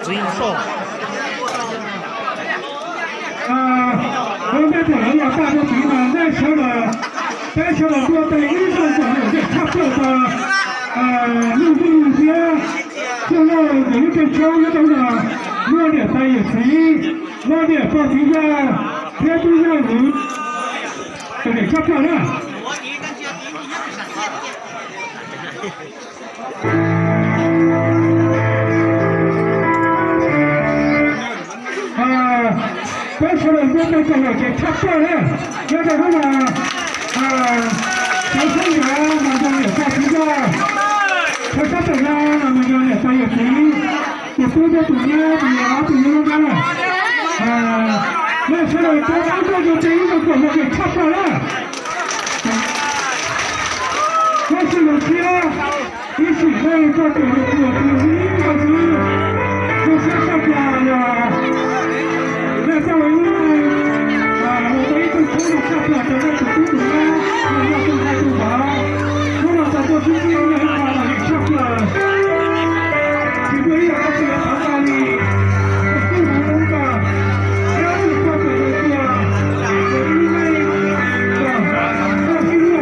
Ua ntej thaum lawv los tag rau tid mas nej sawv daws, peb sawv daws npuaj tes ib zaug kom lom zem tshaj plaws rau Nuj Npij thiab Txhiaj Lauj nkawd lub rooj tshoob nyob rau no, muaj niam tais yawm txiv, muaj niam pog txiv yawg thiab tub yawg lawv, lom zem tshaj plaws na. Peb sawv daws npuaj tes kom lom zem tshaj plaws na. Nyob rau hnub no, xyov xyoo nrad mas yog niam tais txiv yawg, xyov sab pem no mas yog niam tais yawm txiv, tus tub thiab tus nyab, tus yawg ob tus nyab loj na. Nej sawv daws rov qab npuaj tes ib zaug kom lom zem tshaj plaws na. Hlob Xyooj Laus thiab ib sim neej koj tus tus tus ib zaug xwb, zoo siab tshaj plaws los nej txoj ua neej los tau ib tug tshoob zoo tshaj plaws rau nej tus tub tus nyab, nej noj tau tus noj, hnub no tau tuaj sib ntsib nej ib qho lom zem tshaj plaws. Tsis muaj ib yam dab tsi yuav thov txog li, tus tub tus nyab, thiab tus poj tus yawg tias, tus ib neej, koj sib luag sib tes kom tau, tus nyab los lawv koj tus tub.